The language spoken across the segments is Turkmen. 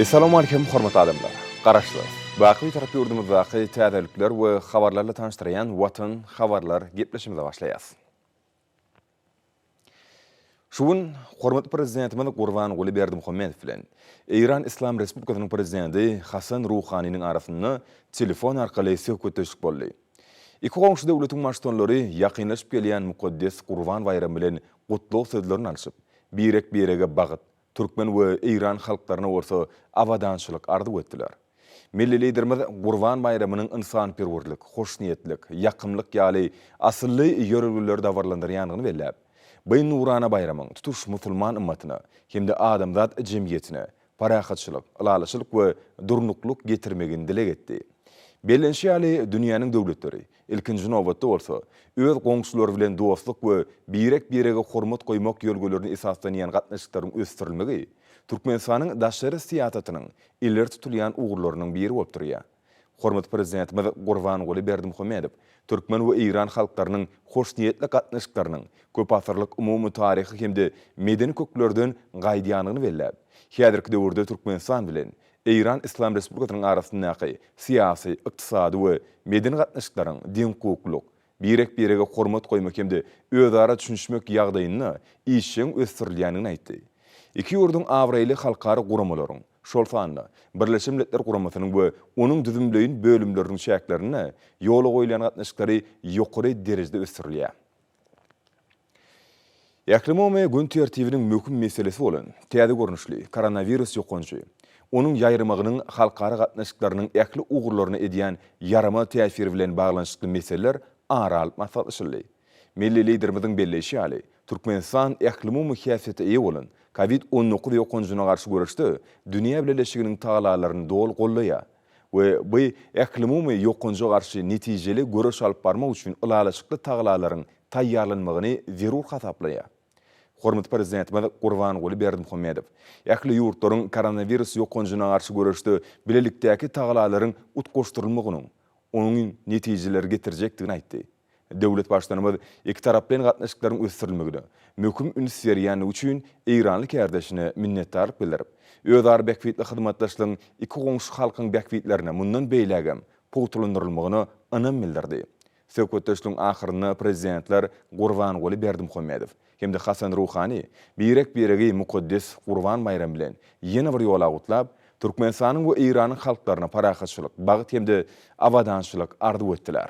Essalawmalikim hormatly adamlar! Garaşsyz, baky Bitarap ýurdumyzdaky täzelikler we habarlarla tanyşdyrýan Watan habarlar gepleşigimize başlaýas. Şu gün hormatly Prezidentimiz Gurbanguly Berdimuhamedow bilen Eýran Yslam Respublikasynyň Prezidenti Hasan Ruhaniniň arasynda telefon arkaly söhbetdeşlik boldy. Iki goňşy döwletiň Baştutanlary ýakynlaşyp gelýän mukaddes Gurban baýramy bilen gutlag sözlerini alşyp, birek-birege bagt, türkmen we eýran halklaryna bolsa abadançylyk arzuw etdiler. Milli Liderimiz Gurban baýramynyň ynsanperwerlik, hoşniýetlik, ýakymlyk ýaly asylly ýörelgeleri dabaralandyrýandygyny belläp, bu nurana baýramyň tutuş musulman ymmatyna hem-de adamzat jemgyýetine parahatçylyk, ylalaşylyk we durnuklylyk getirmegini dileg etdi. Bellenişi ýaly, dünýäniň döwletleri, ilkinji nobatda bolsa, öz goňşulary bilen dostluk we birek-birege hormat goýmak ýörelgelerine esaslanýan gatnaşyklaryň ösdürilmegi Türkmenistanyň daşary syýasatynyň ileri tutulýan ugurlarynyň biri bolup durýar. Hormatly Prezidentimiz Gurbanguly Berdimuhamedow türkmen we eýran halklarynyň hoşniýetli gatnaşyklarynyň köpasyrlyk umumy taryhy hem-de medeni köklerden gaýdýandygyny belläp, häzirki döwürde Türkmenistan bilen Eýran Yslam Respublikasynyň arasyndaky syýasy, ykdysady we medeni gatnaşyklaryň deňhukuklylyk, birek-birege hormat goýmak hem-de özara düşünişmek ýagdaýynda işjeň ösdürilýändigini aýtdy. Iki ýurduň abraýly halkara guramalaryň, şol sanda Birleşen Milletler Guramasynyň we onuň düzümleýin bölümleriniň çäklerinde ýola goýulýan gatnaşyklary ýokary derejede ösdürilýär. Ählumumy gün tertibiniň möhüm meselesi bolan täze görnüşli koronawirus ýokanjy, onuň ýaýramagynyň halkara gatnaşyklarynyň ähli ugurlaryna edýän ýaramaz täsiri bilen baglanyşykly meseleler ara alyp maslahatlaşyldy. Milli Liderimiziň belleýşi ýaly, Türkmenistan ählumumy häsiýete eýe bolan Covid 19 ýokanjyna garşy göreşde dünýä bileleşiginiň tagallalaryny doly goldaýar we bu ählumumy ýokanja garşy netijeli göreş alyp barmak üçin ylalaşykly tagallalaryň taýýarlanmagyny zerur hasaplaýar. Hormatly Prezidentimiz Gurbanguly Berdimuhamedow ähli ýurtlaryň koronawirus ýokanjyna garşy göreşde bilelikdäki tagallalaryň utgaşdyrylmagynyň oňyn netijeleri getirjekdigini aýtdy. Döwlet Baştutanymyz ikitaraplaýyn gatnaşyklaryň ösdürilmegine möhüm üns berýändigi üçin eýranly kärdeşine minnetdarlyk bildirip, özara bähbitli hyzmatdaşlygyň iki goňşy halkyň bähbitlerine mundan beýlägem pugtalandyrylmagyna ynam bildirdi. Söhbetdeşligiň ahyrynda Prezidentler Gurbanguly Berdimuhamedow hem-de Hasan Ruhani birek-biregi mukaddes Gurban baýramy bilen ýene bir ýola gutlap, Türkmenistanyň we Eýranyň halklaryna parahatçylyk, bagt hem-de abadançylyk arzuw etdiler.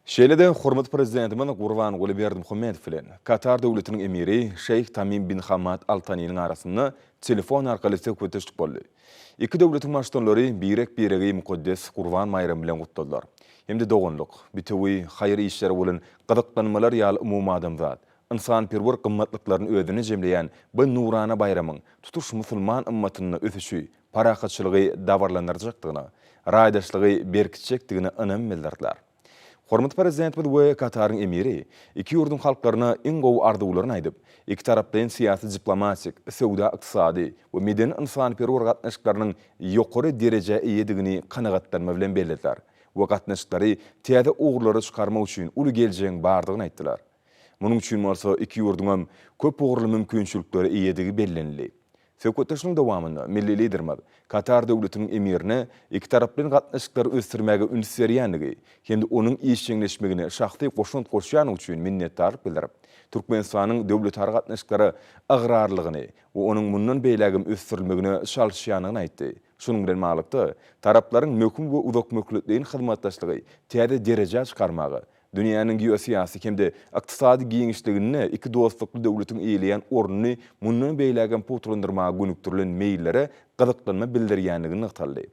Şeýle-de hormatly Prezidentimiz Gurbanguly Berdimuhamedow bilen Katar Döwletiniň Emiri Şeýh Tamim bin Hamad Al Taniniň arasynda telefon arkaly söhbetdeşlik boldy. Iki döwletiň Baştutanlary birek-biregi mukaddes Gurban baýramy bilen gutladylar hem-de doganlyk, bitewi haýyr işlere bolan gyzyklanmalar ýaly umumadamzat, ynsanperwer gymmatlyklaryny özünde jemleýän bu nurana baýramyň tutuş musulman ymmatynda ösüşi, parahatçylygy dabaralandyrjakdygyna, raýdaşlygy berkitjekdigine ynam bildirdiler. Hormatly Prezidentimiz we Kataryň Emiri iki ýurduň halklaryna iň gowy arzuwlaryny aýdyp, ikitaraplaýyn syýasy-diplomatik, söwda-ykdysady we medeni-ynsanperwer gatnaşyklarynyň ýokary derejä eýedigini kanagatlanma bilen bellediler we gatnaşyklary täze ugurlara çykarmak üçin uly geljegiň bardygyny aýtdylar. Munuň üçin bolsa iki ýurduňam köpugurly mümkinçiliklere eýedigi bellenildi. Söhbetdeşligiň dowamynda milli Liderimiz Katar Döwletiniň Emirine ikitaraplaýyn gatnaşyklary ösdürmäge üns berýändigi hem-de onuň işjeňleşmegine şahsy goşant goşýandygy üçin minnetdarlyk bildirip, Türkmenistanyň döwletara gatnaşyklara ygrarlylygyny we onuň mundan beýlägem ösdürilmegine çalyşýandygyny aýtdy. Şunuň bilen baglylykda, taraplaryň möhüm we uzakmöhletleýin hyzmatdaşlygy täze derejä çykarmaga, Dünýäniň geosyýasy hem-de ykdysady giňişliginde iki dostlukly döwletiň eýeleýän ornuny mundan beýlägem pugtalandyrmaga gönükdirilen meýillere gyzyklanma bildirýändigi nygtaldy.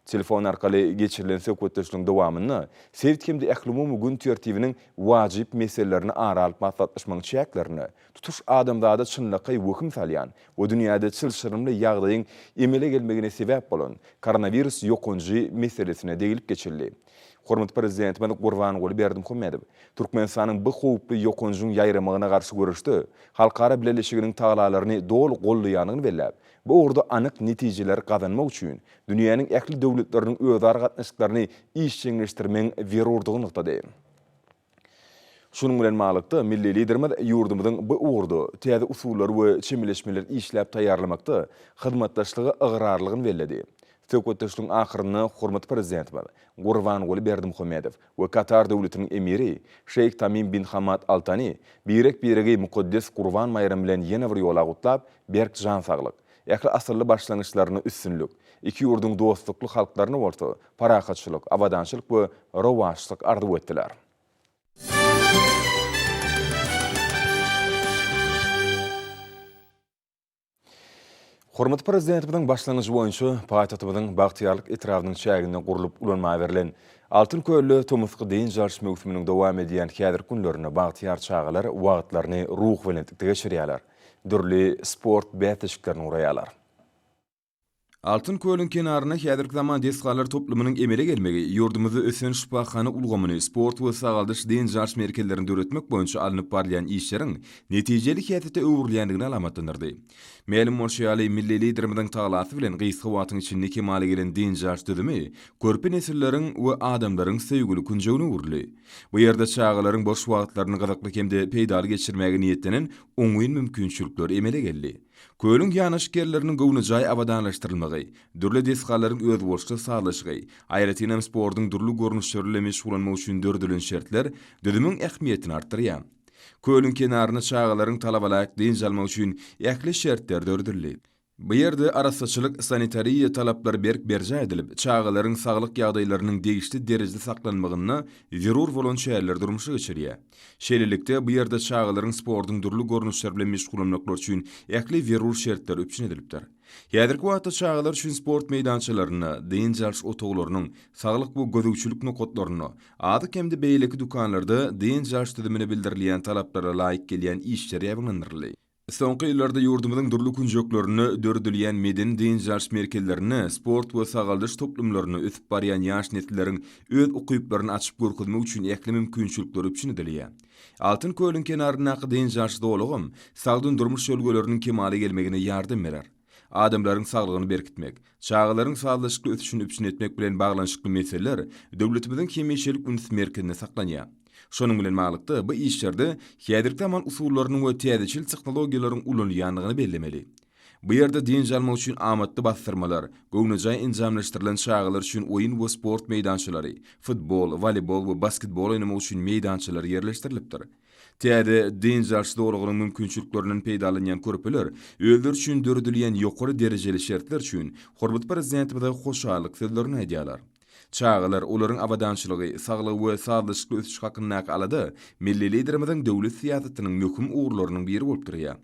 Telefon arkaly geçirilen söhbetdeşligiň dowamynda sebit hem-de ählumumy gün tertibiniň wajyp meselelerini ara alyp maslahatlaşmagyň çäklerinde tutuş adamzada çynlakaý wehim salýan we dünýäde çylşyrymly ýagdaýyň emele gelmegine sebäp bolan koronawirus ýokanjy meselesine degilip geçildi. Hormatly Prezidentimiz Gurbanguly Berdimuhamedow Türkmenistanyň bu howply ýokanjyň ýaýramagyna garşy göreşde halkara bileleşiginiň tagallalaryny doly goldaýandygyny belläp, bu ugurda anyk netijeleri gazanmak üçin dünýäniň ähli döwletleriniň özara gatnaşyklaryny işjeňleşdirmegiň zerurdygyny nygtady. Şunuň bilen baglylykda, milli Liderimiz ýurdumyzyň bu ugurda täze usullary we çemeleşmeleri işläp taýýarlamakda hyzmatdaşlyga ygrarlygyny belledi. Söhbetdeşligiň ahyrynda hormatly Prezidentimiz Gurbanguly Berdimuhamedow we Katar Döwletiniň Emiri Şeýh Tamim bin Hamad Al Tani birek-biregi mukaddes Gurban baýramy bilen ýene bir ýola gutlap, berk jan saglyk, ähli asylly başlangyçlarynda üstünlik, iki ýurduň dostlukly halklaryna bolsa parahatçylyk, abadançylyk we rowaçlyk arzuw etdiler. Hormatly Prezidentimiziň başlangyjy boýunça paýtagtymyzyň Bagtyýarlyk etrabynyň çäginde gurlup ulanmaga berlen Altyn kölde tomusky dynç alyş möwsüminiň dowam edýän häzirki günlerinde bagtyýar çagalar wagtlaryny ruhubelentlikde geçirýärler, dürli sport bäsleşiklerini guraýarlar. Altyn kölüň kenarynda häzirki zaman desgalar toplumynyň emele gelmegi ýurdumyzda ösen şypahana ulgamyny, sport we sagaldyş-dynç alyş merkezlerini döretmek boýunça alnyp barylýan işleriň netijeli häsiýete öwrülýändigini alamatlandyrdy. Mälim bolşy ýaly, milli Liderimiziň tagalasy bilen gysga wagtyň içinde kemala gelen dynç alyş düzümi körpe nesilleriň we adamlaryň söýgüli künjegine öwrüldi. Bu ýerde çagalaryň boş wagtlaryny gyzykly hem-de peýdaly geçirmäge niýetlenen oňyn mümkinçilikler emele geldi. Kölüň ýanaşyk ýerleriniň göwnejaý abadanlaşdyrylmagy, dürli desgalaryň özboluşly sazlaşygy, aýratynam sportuň dürli görnüşleri bilen meşgullanmak üçin döredilen şertler düzümiň ähmiýetini artdyrýar. Kölüň kenarynda çagalaryň talabalaýyk dynç almagy üçin ähli şertler döredildi. Bu ýerde arassaçylyk-sanitariýa talaplary berk berjaý edilip, çagalaryň saglyk ýagdaýlarynyň degişli derejede saklanmagynda zerur bolan çäreler durmuşa geçirilýär. Şeýlelikde, bu ýerde çagalaryň sportuň dürli görnüşleri bilen meşgullanmaklary üçin ähli zerur şertler üpjün edilipdir. Häzirki wagtda çagalar üçin sport meýdançalarynda, dynç alyş otaglarynyň, saglyk we gözegçilik nokatlarynda, azyk hem-de beýleki dükanlarda dynç alyş düzümine bildirilýän talaplara laýyk gelýän işler ýaýbaňlandyryldy. Soňky ýyllarda ýurdumyzyň dürli künjeklerinde döredilýän medeni-dynç alyş merkezlerinde, sport we sagaldyş toplumlarynda ösüp barýan ýaş nesilleriň öz ukyplaryny açyp görkezmek üçin ähli mümkinçilikler üpjün edilýär. Altyn kölüň kenaryndaky dynç alyş zolagam sagdyn durmuş ýörelgeleriniň kemala gelmegine ýardam berer. Adamlaryň saglygyny berkitmek, çagalaryň sazlaşykly ösüşini üpjün etmek bilen baglanyşykly meseleler döwletimiziň hemişelik üns merkezinde saklanýar. Şonuň bilen baglylykda, bu işlerde häzirki zaman usullarynyň we täzeçil tehnologiýalaryň ulanylýandygyny bellemeli. Bu ýerde dynç almak üçin amatly bassyrmalar, göwnejaý enjamlaşdyrylan çagalar üçin oýun we sport meýdançalary, futbol, woleýbol we basketbol oýnamak üçin meýdançalar ýerleşdirilipdir. Täze dynç alyş zolagynyň mümkinçiliklerinden peýdalanýan körpeler özleri üçin döredilýän ýokary derejeli şertler üçin hormatly Prezidentimize hoşallyk sözlerini aýdýarlar. Çagalar, olaryň abadançylygy, saglygy we sazlaşykly ösüşi hakyndaky alada milli Liderimiziň döwlet syýasatynyň möhüm ugurlarynyň biri bolup durýar.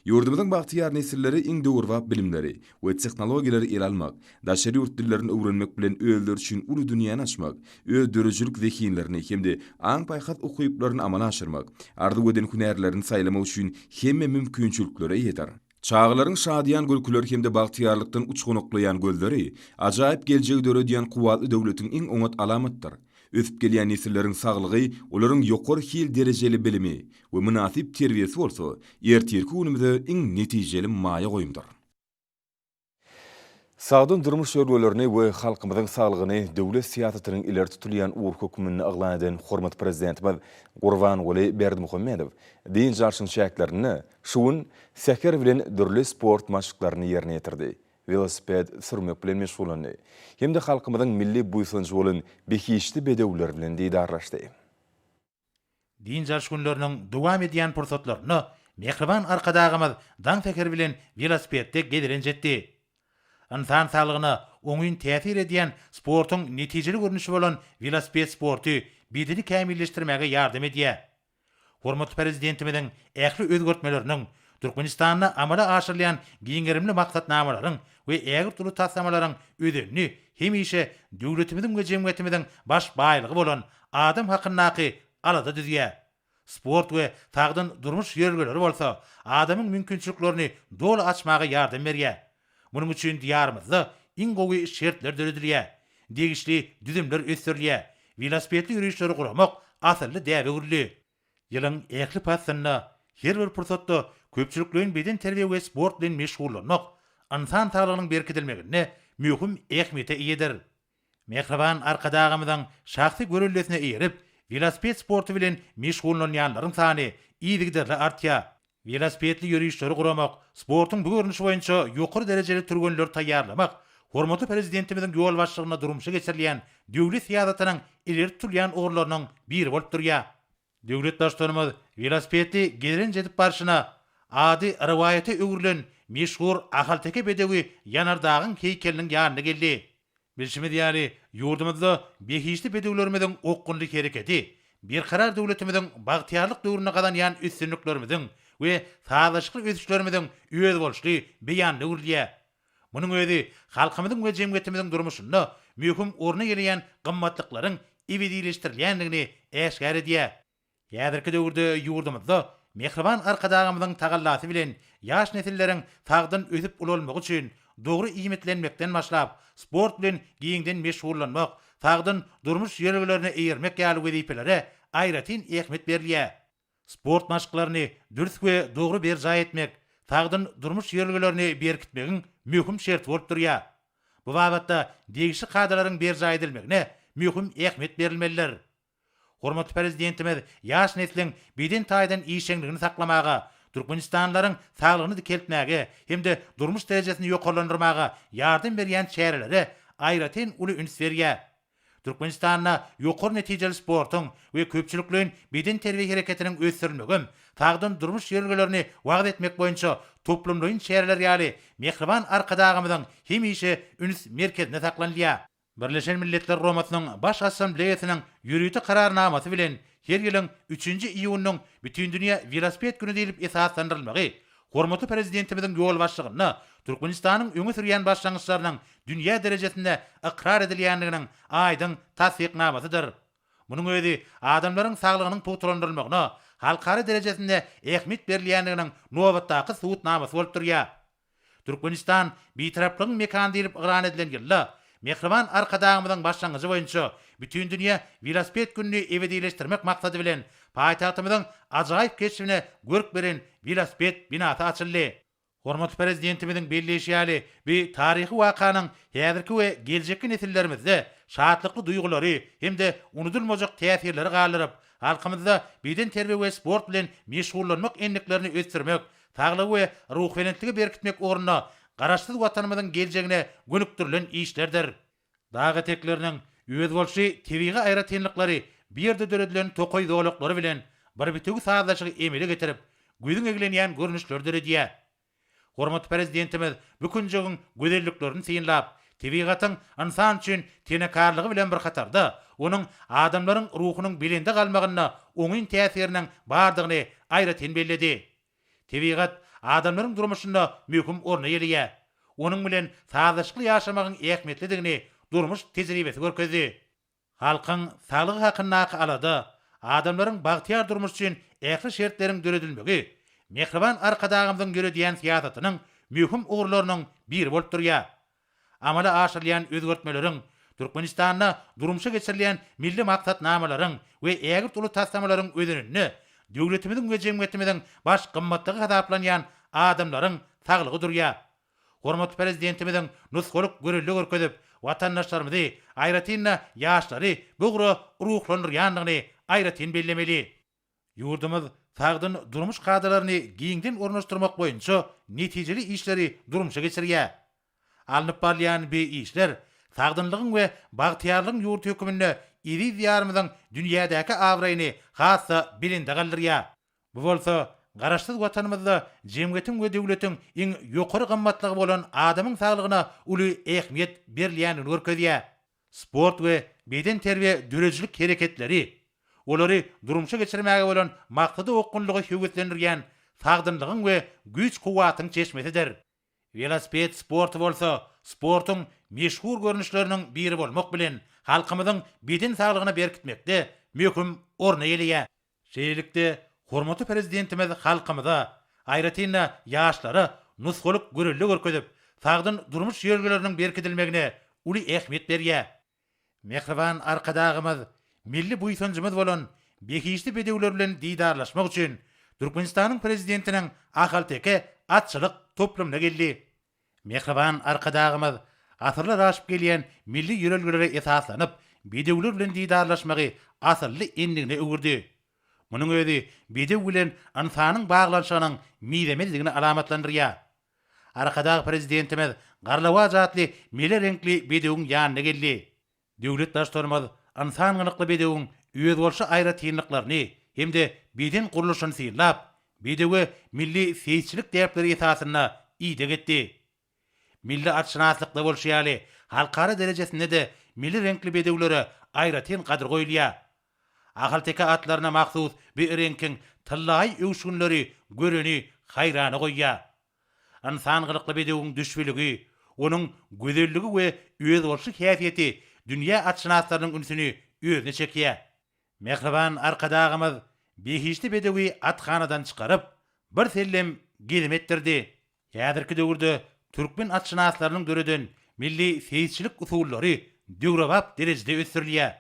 Ýurdumyzyň bagtyýar nesilleri iň döwrebap bilimleri we tehnologiýalary ele almak, daşary ýurt dillerini öwrenmek bilen özleri üçin uly dünýäni açmak, öz döredijilik zehinlerini hem-de aň-paýhas ukyplaryny amala aşyrmak, arzuw eden hünärlerini saýlamak üçin hemme mümkinçiliklere eýedir. Çagalaryň şadyýan gülküleri hem-de bagtyýarlykdan uçganaklaýan gözleri ajaýyp geljegi döredýän kuwwatly döwletiň iň oňat alamatydyr. Ösüp gelýän nesilleriň saglygy, olaryň ýokary hil derejeli bilimi we mynasyp terbiýesi bolsa, ertirki günümize iň netijeli maýa goýumdyr. Sagdyn durmuş ýörelgelerini we halkymyzyň saglygyny döwlet syýasatynyň ileri tutulýan ugry hökmünde yglan eden hormatly Prezidentimiz Gurbanguly Berdimuhamedow dynç alşyň çäklerinde şu gün säher bilen dürli sport maşklaryny ýerine ýetirdi, welosiped sürmek bilen meşgullandy hem-de halkymyzyň milli buýsanjy bolan behişdi bedewler bilen didarlaşdy. Dynç alyş günleriniň dowam edýän pursatlarynda mähriban Arkadagymyz daň säheri bilen welosipedde gezelenç etdi. Ynsan saglygyna oňyn täsir edýän sportuň netijeli görnüşi bolan welosiped sporty bedeni kämilleşdirmäge ýardam edýär. Hormatly Prezidentimiziň ähli özgertmeleriniň, Türkmenistanda amala aşyrylýan giň gerimli maksatnamalaryň we ägirt uly taslamalaryň özenini hemişe döwletimiziň we jemgyýetimiziň baş baýlygy bolan adam hakyndaky alada düzýär. Sport we sagdyn durmuş ýörelgeleri bolsa adamyň mümkinçiliklerini doly açmaga ýardam berýär. Munuň üçin Diýarymyzda iň gowy şertler döredilýär, degişli düzümler ösdürilýär, welosipedli ýörişleri guramak asylly däbe öwrüldi. Ýylyň ähli paslynda, her bir pursatda köpçülikleýin bedenterbiýe we sport bilen meşgullanmak ynsan saglygynyň berkidilmeginde möhüm ähmiýete eýedir. Mähriban Arkadagymyzyň şahsy göreldesine eýerip, Welosiped sporty bilen meşgullanýanlaryň sany yzygiderli artýar. Welosipedli ýörişleri guramak, sportuň bu görnüşi boýunça ýokary derejeli türgenleri taýýarlamak hormatly Prezidentimiziň ýolbaşçylygynda durmuşa geçirilýän döwlet syýasatynyň ileri tutulýan ugurlarynyň biri bolup durýar. Döwlet Baştutanymyz welosipedli gezelenç edip barşyna, ady rowaýata öwrülen meşhur ahalteke bedewi Ýanardagyň heýkeliniň ýanyna geldi. Bilşimiz ýaly, ýurdumyzda behişdi bedewlerimiziň okgunly hereketi Berkarar döwletimiziň bagtyýarlyk döwründe gazanýan üstünliklerimiziň we sazlaşykly ösüşlerimiziň özboluşly beýanyna öwrülýär. Munuň özi halkymyzyň we jemgyýetimiziň durmuşynda möhüm orun eýeleýän gymmatlyklaryň ebedileşdirilýändigini äşgär edýär. Häzirki döwürde ýurdumyzda mähriban Arkadagymyzyň tagallasy bilen ýaş nesilleriň sagdyn ösüp ulalmagy üçin dogry iýmitlenmekden başlap, sport bilen giňden meşgullanmak, sagdyn durmuş ýörelgelerine eýermek ýaly wezipelere aýratyn ähmiýet berilýär. Sport maşklaryny dürs we dogry berjaý etmek sagdyn durmuş ýörelgelerini berkitmegiň möhüm şerti bolup durýar. Bu babatda degişli kadalaryň berjaý edilmegine möhüm ähmiýet berilmelidir. Hormatly Prezidentimiz ýaş nesliň beden taýdan işjeňligini saklamaga, türkmenistanlylaryň saglygyny dikeltmäge hem-de durmuş derejesini ýokarlandyrmaga ýardam berýän çärelere aýratyn uly üns berýär. Türkmenistanda ýokary netijeli sportuň we köpçülikleýin bedenterbiýe hereketiniň ösdürilmegem, sagdyn durmuş ýörelgelerini wagyz etmek boýunça toplumlaýyn çäreler ýaly mähriban Arkadagymyzyň hemişe üns merkezinde saklanylýar. Birleşen Milletler Guramasynyň Baş Assambleýasynyň ýörite Kararnamasy bilen her ýylyň üçünji iýunynyň Bütindünýä welosiped güni diýlip esaslandyrylmagy hormatly Prezidentimiziň ýolbaşçylygynda Türkmenistanyň öňe sürýän başlangyçlarynyň dünýä derejesinde ykrar edilýändiginiň aýdyň tassyknamasydyr. Munuň özi adamlaryň saglygynyň pugtalandyrylmagyna halkara derejesinde ähmiýet berilýändiginiň nobatdaky subutnamasy bolup durýar. Türkmenistan Bitaraplygyň mekany diýlip yglan edilen ýylda mähriban Arkadagymyzyň başlangyjy boýunça Bütindünýä welosiped gününi ebedileşdirmek maksady bilen, paýtagtymyzyň ajaýyp keşbine görk beren welosiped binasy açyldy. Hormatly Prezidentimiziň belleýşi ýaly, bu taryhy wakanyň häzirki we geljekki nesillerimizde şatlykly duýgulary hem-de unudylmajak täsirleri galdyryp, halkymyzda bedenterbiýe we sport bilen meşgullanmak endiklerini ösdürmek, saglygy we ruhubelentligi berkitmek ugrunda Garaşsyz Watanymyzyň geljegine gönükdirilen işlerdir. Dag etekleriniň özboluşly tebigy aýratynlyklary bu ýerde döredilen tokaý zolaklary bilen bir bitewi sazlaşygy emele getirip, gözüň eglenýän görnüşleri döredýär. Hormatly Prezidentimiz bu künjegiň gözelliklerini synlap, tebigatyň ynsan üçin tenekarlygy bilen bir hatarda, onuň adamlaryň ruhunyň belende galmagynda oňyn täsiriniň bardygyny aýratyn belledi. Tebigat adamlaryň durmuşynda möhüm orny eýeleýär. Onuň bilen sazlaşykly ýaşamagyň ähmiýetlidigini durmuş tejribesi görkezdi. Halkyň saglygy hakyndaky alada, adamlaryň bagtyýar durmuşy üçin ähli şertleriň döredilmegi mähriban Arkadagymyzyň ýöredýän syýasatynyň möhüm ugurlarynyň biri bolup durýar. Amala aşyrylýan özgertmeleriň, Türkmenistanda durmuşa geçirilýän milli maksatnamalaryň we ägirt uly taslamalaryň özeninde döwletimiziň we jemgyýetimiziň baş gymmatlygy hasaplanýan adamlaryň saglygy durýar. Hormatly Prezidentimiziň nusgalyk görelde görkezip, watandaşlarymyzy, aýratyn-da, ýaşlary bu ugra ruhlandyrýandygyny aýratyn bellemeli. Ýurdumyz sagdyn durmuş kadalaryny giňden ornaşdyrmak boýunça netijeli işleri durmuşa geçirýär. Alnyp barylýan bu işler sagdynlygyň we bagtyýarlygyň ýurdy hökmünde eziz Diýarymyzyň dünýädäki abraýyny has-da belende galdyrýar. Bu bolsa Garaşsyz Watanymyzda jemgyýetiň we döwletiň iň ýokary gymmatlygy bolan adamyň saglygyna uly ähmiýet berilýändigini görkezýär. Sport we bedenterbiýe döredijilik hereketleri, olary durmuşa geçirmäge bolan maksada okgunlygy höweslendirýän sagdynlygyň we güýç-kuwwatyň çeşmesidir. Welosiped sporty bolsa sportuň meşhur görnüşleriniň biri bolmak bilen, halkymyzyň beden saglygyny berkitmekde möhüm orny eýeleýär. Şeýlelikde, hormatly Prezidentimiz halkymyza, aýratyn-da, ýaşlara nusgalyk görelde görkezip, sagdyn durmuş ýörelgeleriniň berkidilmegine uly ähmiýet berýär. Mähriban Arkadagymyz milli buýsanjymyz bolan behişdi bedewler bilen didarlaşmak üçin Türkmenistanyň Prezidentiniň ahalteke atçylyk toplumyna geldi. Mähriban Arkadagymyz asyrlar aşyp gelýän milli ýörelgelere esaslanyp, bedewler bilen didarlaşmagy asylly endigine öwürdi. Munuň özi bedew bilen ynsanyň baglanyşygynyň mizemezligini alamatlandyrýar. Arkadag Prezidentimiz Garlawaç atly mele reňkli bedewiň ýanyna geldi. Döwlet Baştutanymyz ynsan gylykly bedewiň özboluşly aýratynlyklaryny hem-de beden gurluşyny synlap, bedewe milli seýisçilik däpleri esasynda ideg etdi. Milli atşynaslykda bolşy ýaly, halkara derejesinde-de milli reňkli bedewlere aýratyn gadyr goýulýar. Ahalteke atlaryna mahsus bu reňkiň tyllaýy öwüşginleri göreni haýrana goýýar. Ynsan gylykly bedewiň düşbüligi, onuň gözelligi we özboluşly häsiýeti dünýä atşynaslarynyň ünsüni özüne çekýär. Mähriban Arkadagymyz behişdi bedewi athanadan çykaryp, birsellem gezim etdirdi. Häzirki döwürde türkmen atşynaslarynyň döreden milli seýisçilik usullary döwrebap derejede ösdürilýär.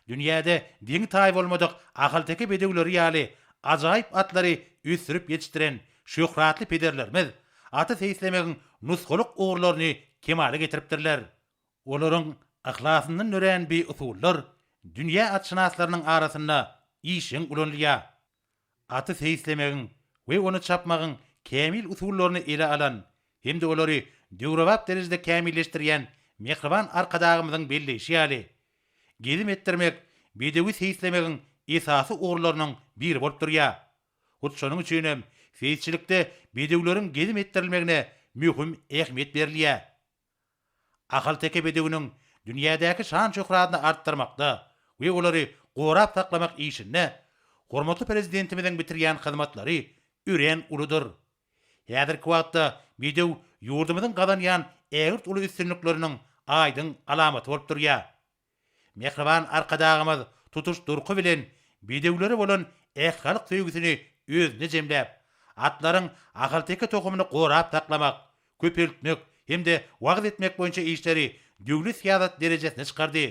Dünýäde deňi-taýy bolmadyk ahalteke bedewleri ýaly ajaýyp atlary ösdürip ýetişdiren şöhratly pederlerimiz aty seýislemegiň nusgalyk ugurlaryny kemala getiripdirler. Olaryň yhlasyndan dörän bi usullar dünýä atşynaslarynyň arasynda işjeň ulanylýar. Aty seýislemegiň we ony çapmagyň kämil usullaryny ele alan hem-de olary döwrebap derejede kämilleşdirýän mähriban Arkadagymyzyň belleýşi ýaly, gezim etdirmek bedewi seýislemegiň esasy ugurlarynyň biri bolup durýar. Hut şonuň üçin hem seýisçilikde bedewleriň gezim etdirilmegine möhüm ähmiýet berilýär. Ahalteke bedewiniň dünýädäki şan-şöhratyny artdyrmakda we olary gorap saklamak işinde hormatly Prezidentimiziň bitirýän hyzmatlary örän uludyr. Häzirki wagtda bedew ýurdumyzyň gazanýan ägirt uly üstünlikleriniň aýdyň alamaty bolup durýar. Mähriban Arkadagymyz tutuş durky bilen bedewlere bolan ählihalk söýgüsini özünde jemläp, atlaryň ahalteke tohumyny gorap saklamak, köpeltmek hem-de wagyz etmek boýunça işleri döwlet syýasat derejesine çykardy.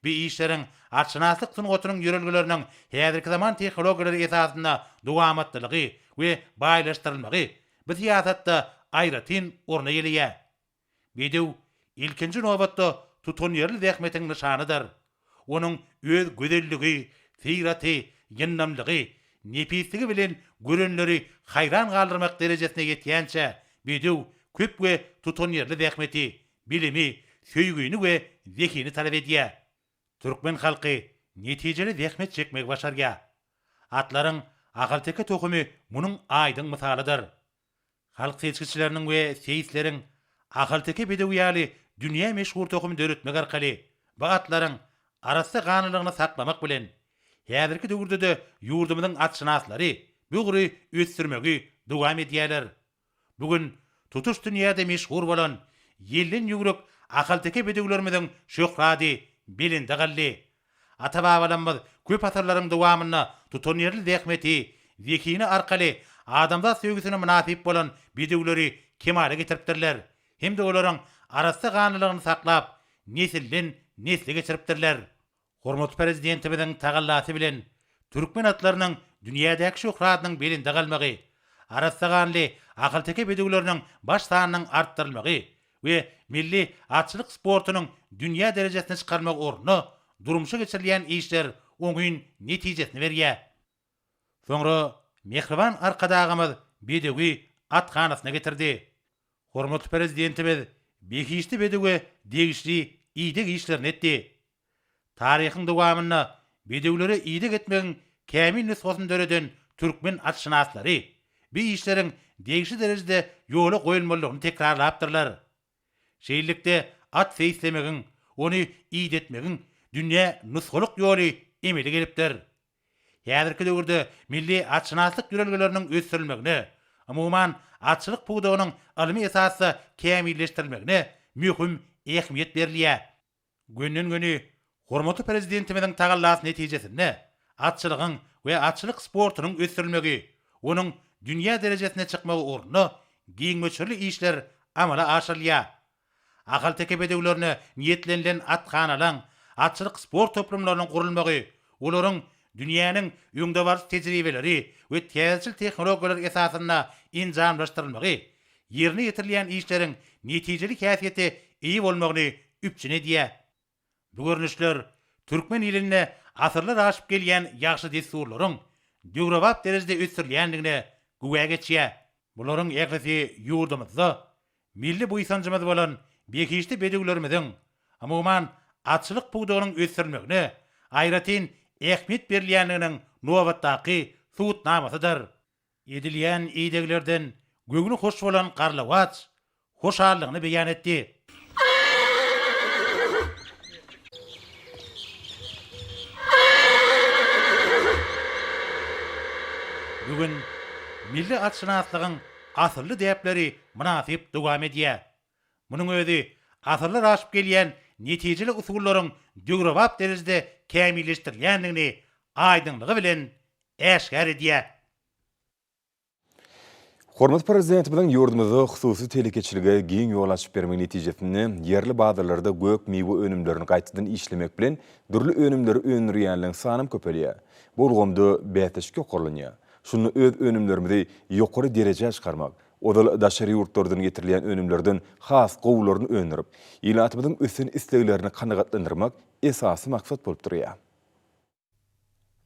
Bu işleriň atşynaslyk sungatynyň ýörelgeleriniň häzirki zaman tehnologiýalary esasynda dowamatlylygy we baýlaşdyrylmagy bu syýasatda aýratyn orun eýeleýär. Bedew, ilkinji nobatda, tutanýerli zähmetiň nyşanydyr. Onuň öz gözelligi, syraty, ýyndamlygy, nepisligi bilen görenleri haýran galdyrmak derejesine ýetýänçä, bedew köp we tutanýerli zähmeti, bilimi, söýgini we zehini talap edýär. Türkmen halky netijeli zähmet çekmegi başarýar. Atlaryň ahalteke tohumy munuň aýdyň mysalydyr. Halk seçgiçileriniň we seýisleriň ahalteke bedewi ýaly dünýä meşhur tohumy döretmek arkaly bu atlaryň arassa ganlylygyny saklamak bilen, häzirki döwürde-de ýurdumyzyň atşynaslary bu ugry ösdürmegi dowam edýärler. Bu gün tutuş dünýäde meşhur bolan ýelden ýüwrük ahalteke bedewlerimiziň şöhrady belende galdy. Ata-babalarymyz köp asyrlaryň dowamynda tutanýerli zähmeti, zehini arkaly adamzat söýgüsine mynasyp bolan bedewleri kemala getiripdirler hem-de olaryň arassa ganlylygyny saklap, nesilden-nesle geçiripdirler. Hormatly Prezidentimiziň tagallasy bilen türkmen atlarynyň dünýädäki şöhratynyň belende galmagy, arassa ganly ahalteke bedewleriniň baş sanynyň artdyrylmagy we milli atçylyk sportunyň dünýä derejesine çykarylmagy ugrunda durmuşa geçirilýän işler oňyn netijesini berýär. Soňra mähriban Arkadagymyz bedewi athanasyna getirdi. Hormatly Prezidentimiz behişdi bedewe degişli ideg işlerini etdi. Taryhyň dowamynda bedewlere ideg etmegiň kämil nusgasyny döreden türkmen atşynaslary bu işleriň degişli derejede ýola goýulmalydygyny tekrarlapdyrlar. Şeýlelikde, at seýislemegiň, ony idetmegiň dünýä nusgalyk ýoly emele gelipdir. Häzirki döwürde milli atşynaslyk ýörelgeleriniň ösdürilmegine, umuman, atçylyk pudagynyň ylmy esasda kämilleşdirilmegine möhüm ähmiýet berilýär. Gönden-göni hormatly Prezidentimiziň tagallasy netijesinde atçylygyň we atçylyk sportunyň ösdürilmegi, onuň dünýä derejesine çykmagy ugrunda giň möçberli işler amala aşyrylýar. Ahalteke bedewlerine niýetlenilen athanalaň, atçylyk sport toplumlarynyň gurulmagy, olaryň dünýäniň öňdebaryjy tejribeleri we täzeçil tehnologiýalar esasynda enjamlaşdyrylmagy ýerine ýetirilýän işleriň netijeli häsiýete eýe bolmagyny üpjün edýär. Bu görnüşler türkmen ilinde asyrlar aşyp gelýän ýagşy dessurlaryň döwrebap derejede ösdürilýändigine güwä geçýär. Bularyň ählisi ýurdumyzda milli buýsanjymyz bolan behişdi bedewlerimiziň, umuman, atçylyk pudagynyň ösdürilmegine aýratyn ähmiýet berilýändiginiň nobatdaky subutnamasydyr. Edilýän ideglerden göwni hoş bolan garlawaç hoşallygyny beýan etdi. Bu gün milli atşynaslygyň asylly däpleri mynasyp dowam edýär. Munuň özi asyrlar aşyp gelýän netijeli usullaryň döwrebap derejede kämilleşdirilýändigini aýdyňlygy bilen äşgär edýär. Hormatly Prezidentimiziň ýurdumyzda hususy telekeçilige giň ýol açyp bermegi netijesinde ýerli bazarlarda gök-miwe önümlerini gaýtadan işlemek bilen dürli önümleri öndürýänleriň sanam köpelýär. Bu ulgamda bäsleşik ýokarlanýar. Şunda öz önümlerimizi ýokary derejä çykarmak, ozal daşary ýurtlardan getirilýän önümlerden has gowularyny öndürip, ilatymyzyň ösen isleglerini kanagatlandyrmak esasy maksat bolup durýar.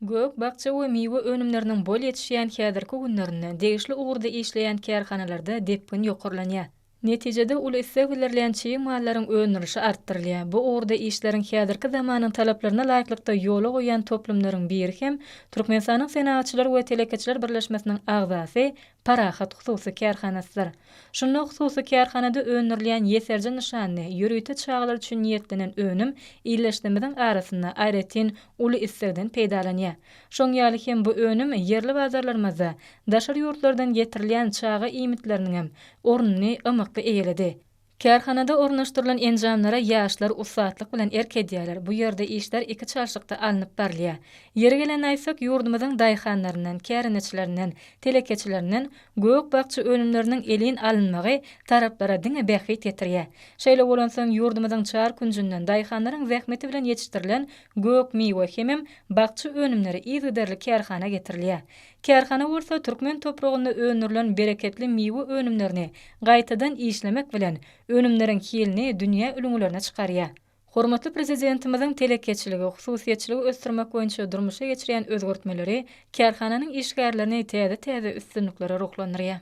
Gök, bakja we miwe önümleriniň bol ýetişýän häzirki günlerinde degişli ugurda işleýän kärhanalarda depgin ýokarlanýar. Netijede uly isleg bildirilýän çig mallaryň öndürilişi artdyrylýar. Bu ugurda işleriň häzirki zamanyň talaplaryna laýyklykda ýola goýýan toplumlaryň biri hem Türkmenistanyň Senagatçylar we telekeçiler birleşmesiniň agzasy Parahat hususy kärhanasydyr. Şunda hususy kärhanada öndürilýän ýeserje nyşanly, ýörite çagalar üçin niýetlenen önüm ildeşlerimiziň arasynda aýratyn uly islegden peýdalanýar. Şoň ýaly hem bu önüm ýerli bazarlarymyzda daşary ýurtlardan getirilýän çaga iýmitleriniňem ornuny ymykly eýeledi. Kärhanada ornaşdyrylan enjamlara ýaşlar ussatlyk bilen erk edýärler. Bu ýerde işler iki çalşykda alnyp barylýar. Ýeri gelende aýtsak, ýurdumyzyň daýhanlaryndan, kärendeçilerinden, telekeçilerinden gök-bakja önümleriniň elin alynmagy taraplara diňe bähbit getirýär. Şeýle bolansoň, ýurdumyzyň çar künjünden daýhanlaryň zähmeti bilen ýetişdirilen gök-miwe hemem bakja önümleri yzygiderli kärhana getirilýär. Kärhana bolsa türkmen topragynda öndürilen bereketli miwe önümlerini gaýtadan işlemek bilen, önümleriň hilini dünýä ülňülerine çykarýar. Hormatly Prezidentimiziň telekeçiligi, hususyýetçiligi ösdürmek boýunça durmuşa geçirýän özgertmeleri kärhananyň işgärlerini täze-täze üstünliklere ruhlandyrýar.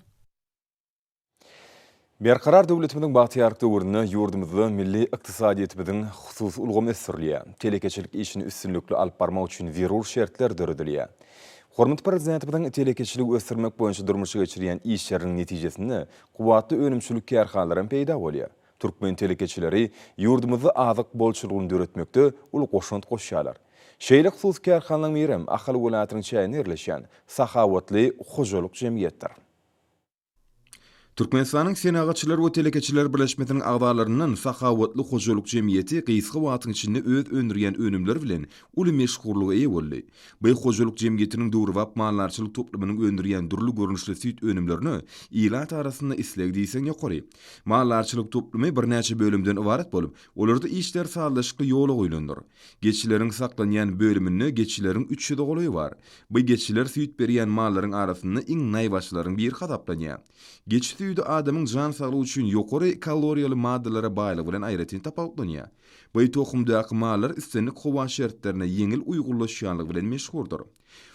Berkarar döwletimiziň bagtyýarlyk döwründe ýurdumyzda milli ykdysadyýetimiziň hususy ulgamy ösdürilýär, telekeçilik işini üstünlikli alyp barmak üçin zerur şertler döredilýär. Hormatly Prezidentimiziň telekeçiligi ösdürmek boýunça durmuşa geçirýän işleriniň netijesinde kuwwatly önümçilik kärhanalary hem peýda bolýar. Türkmen telekeçileri ýurdumyzda azyk bolçulygyny döretmekde uly goşant goşýarlar. Şeýle hususy kärhanalaryň birem Ahal welaýatynyň çäginde ýerleşýän Sahawatly hojalyk jemgyýetdir. Türkmenistanyň Senagatçylar we telekeçiler birleşmesiniň agzalaryndan Sahawatly hojalyk jemgyýeti gysga wagtyň içinde öz öndürýän önümleri bilen uly meşhurlyga eýe boldy. Bu hojalyk jemgyýetiniň döwrebap maldarçylyk toplumynyň öndürýän dürli görnüşli süýt önümlerine ilat arasynda isleg diýseň ýokary. Maldarçylyk toplumy birnäçe bölümden ybarat bolup, olarda işler sazlaşykly ýola goýlandyr. Geçileriň saklanýan bölüminde geçileriň üç ýüze golaýy bar. Bu geçiler süýt berýän mallaryň arasynda iň naýbaşylaryň biri hasaplanýar. Geçi süýdi adamyň jan saglygy üçin ýokary kaloriýaly maddalara baýlygy bilen aýratyn tapawutlanýar. Bu tohumdaky mallar islendik howa şertlerine ýeňil uýgunlaşýanlygy bilen meşhurdyr.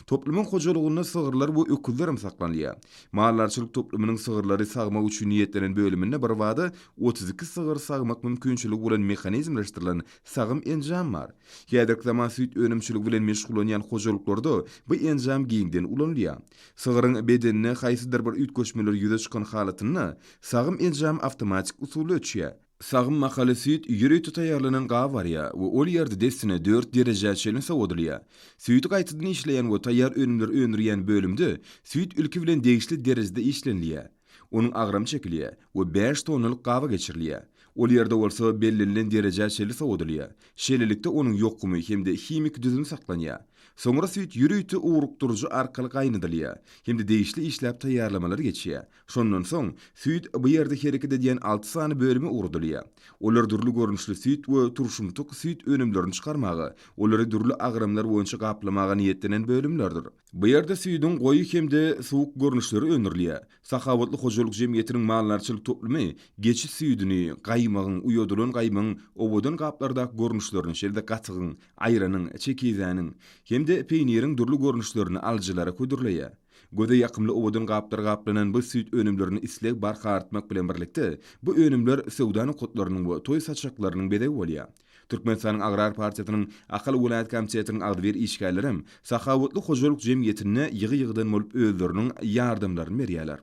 Toplumyň hojalygynda sygyrlar we öküzler hem saklanylýar. Maldarçylyk toplumynyň sygyrlary sagmak üçin niýetlenen bölüminde birbada 32 sygyr sagmak mümkinçiligi bolan mehanizmleşdirilen sagym enjam bar. Häzirki zaman süýt önümçiligi bilen meşgullanýan hojalyklarda bu enjam giňden ulanylýar. Sygryň bedeninde haýsydyr bir üýtgeşmeler ýüze çykan halatynda, sagym enjamy awtomatik usulda öçýär. Sagym mahaly süýt ýörite taýýarlanan gaba barýar we ol ýerde dessine dört derejä çenli sowadylýar. Süýdi gaýtadan işleýän we taýýar önümleri öndürýän bölümde süýt ilki bilen degişli derejede işlenilýär. Onuň agramy çekilýär we bäş tonnalyk gaba geçirilýär. Ol ýerde bolsa bellenilen derejä çenli sowadylýar. Şeýlelikde, onuň ýokumy hem-de himiki düzümi saklanýar. Soňra süýt ýörite ugrukdyryjy arkaly gaýnadylýar hem-de degişli işläp taýýarlamalary geçýär. Şondan soň, süýt bu ýerde hereket edýän alty sany bölüme ugradylýar. Olar dürli görnüşli süýt we turşumtyk süýt önümlerini çykarmaga, olary dürli agramlar boýunça gaplamaga niýetlenen bölümlerdir. Bu ýerde süýdüň goýy hem-de suwuk görnüşleri öndürilýär. Sahawatly hojalyk jemgyýetiniň maldarçylyk toplumy geçi süýdüni, gaýmagyň, uýadylan gaýmagyň owadan gaplardaky görnüşlerini, şeýle-de gatygyň, aýranyň, çekizäniň hem-de peýniriň dürli görnüşlerini alyjylara hödürleýär. Göze ýakymly owadan gaplara gaplanan bu süýt önümlerine isleg barha artmak bilen birlikde, bu önümler söwda nokatlarynyň we toý saçaklarynyň bezegi bolýar. Türkmenistanyň Agrar partiýasynyň Ahal welaýat komitetiniň agzybir işgärlerem Sahawatly hojalyk jemgyýetine ýygy-ýygydan bolup özleriniň ýardamlaryny berýärler.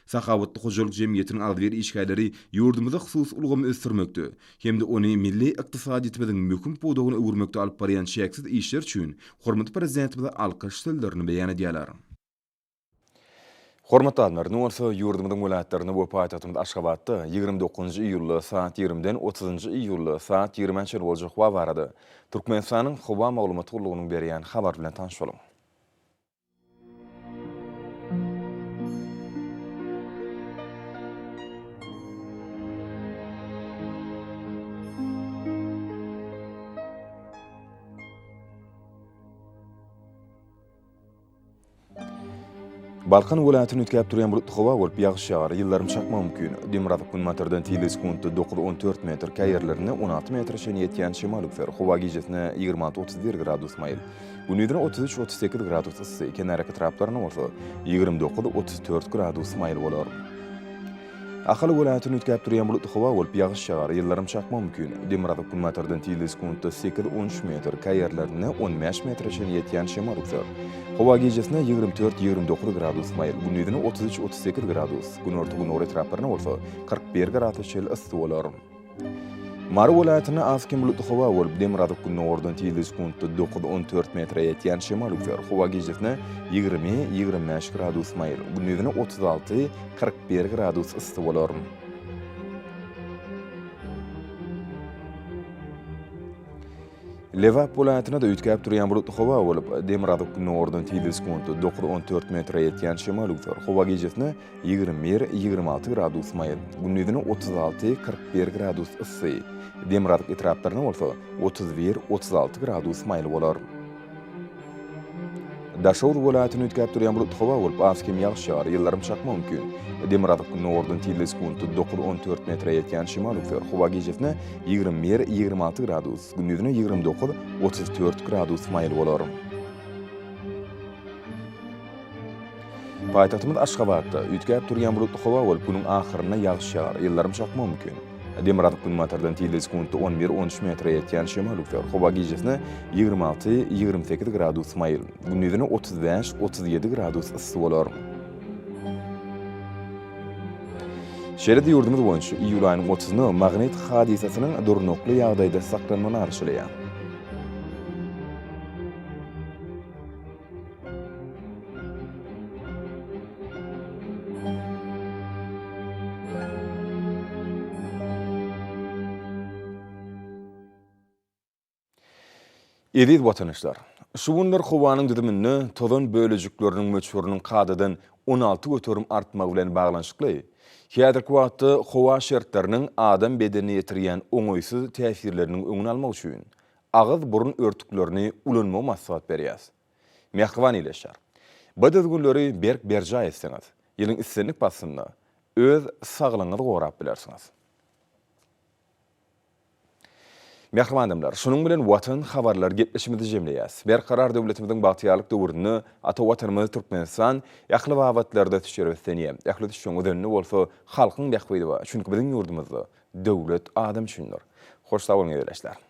Sahawatly hojalyk jemgyýetiniň agzybir işgärleri ýurdumyzda hususy ulgamy ösdürmekde hem-de ony milli ykdysadyýetimiziň möhüm pudagyna öwürmekde alyp barýan çäksiz işleri üçin hormatly Prezidentimize alkyş sözlerini beýan edýärler. Hormatly alymlar, indi bolsa ýurdumyzyň welaýatlarynda we paýtagtymyz Aşgabatda 29-njy iýulda saat 20-den 30-njy iýulda saat 20-ä çenli boljak howa barada Türkmenistanyň Howa maglumat gullugynyň berýän habary bilen tanyş boluň. Balkan welaýatyny üýtgäp durýan bulutly howa bolup, ýagyş ýagar, ýyldyrym çakmagy mümkin. Demirgazyk-günbatardan tizligi sekuntda dokuz-on dört metr, käýerlerinde 16 metre çenli ýetýän şemal üflär. Howa gijesine 26-31 gradus maýyl, gündizine 33-38 gradus yssy, kenarýaka etraplarynda bolsa 29-34 gradus maýyl bolar. Ahal welaýatyny üýtgäp durýan bulutly howa bolup, ýagyş ýagar, ýyldyrym çakmagy mümkin. Demirgazyk-günbatardan tizligi sekuntda sekiz-on üç metr, käýerlerinde 15 metre çenli ýetýän şemal üflär. Howa gijesine 24-29 gradus maýyl, gündizine 33-38 gradus, günorta-gündogar etraplarynda bolsa 41 gradusa çenli yssy bolar. Mary welaýatynda az-kem bulutly howa bolup, demirgazyk-gündogardan tizligi sekuntda dokuz-on dört metre ýetýän şemal üflär. Howa gijesine 20, 25 gradus maýyl, gündizine 36, 41 gradus yssy bolar. Lebap welaýatynda-da üýtgäp durýan bulutly howa bolup, demirgazyk-gündogardan tizligi sekuntda dokuz-on dört metre ýetýän şemal üflär. Howa gijesine 21, 26 gradus maýyl, gündizine 36, 41 gradus yssy, demirgazyk etraplarynda bolsa 31, 36 gradus maýyl bolar. Daşoguz welaýatynda üýtgäp durýan bulutly howa bolup, az-kem ýagyş ýagar, ýyldyrym çakmagy mümkin. Demirgazyk-gündogardan tizligi sekuntda dokuz-on dört metre ýetýän şemal üflär. Howa gijesine 21, 26 gradus, gündizine 29, 34 gradus maýyl bolar. Paýtagtymyz Aşgabatda üýtgäp durýan bulutly howa bolup, günüň ahyrynda ýagyş ýagar, ýyldyrym çakmagy mümkin. Demirgazyk-günbatardan tizligi sekuntda on bir-on üç metre ýetýän şemal üflär. Howa gijesine 26, 28 gradus maýyl, gündizine 35, 37 gradus yssy bolar. Şeýle-de ýurdumyz boýunça iýul aýynyň otuzyna magnit hadysasynyň durnukly ýagdaýda saklanmagyny arzuwlaýar. Eziz watandaşlar! Şu günler howanyň düzüminde tozan bölejikleriniň möçberiniň kadadan 16% artmagy bilen baglanyşykly, häzirki wagtda howa şertleriniň adam bedenine ýetirýän oňaýsyz täsirleriniň öňüni almak üçin agyz-burun örtüklerini ulanmagy maslahat berýäs. Mähriban ildeşler! Bu düzgünleri berk berjaý etseňiz, ýylyň islendik paslynda öz saglygyňyzy gorap bilersiňiz. Mähriban adamlar, şunuň bilen Watan habarlary gepleşigimizi jemleýäs. Berkarar döwletimiziň bagtyýarlyk döwründe ata Watanymyz Türkmenistan ähli babatlarda ösüşlere beslenýär. Ähli ösüşiň özeninde bolsa halkyň bähbidi bar. Çünki biziň ýurdumyzda döwlet adam üçindir. Hoş sag boluň ildeşler!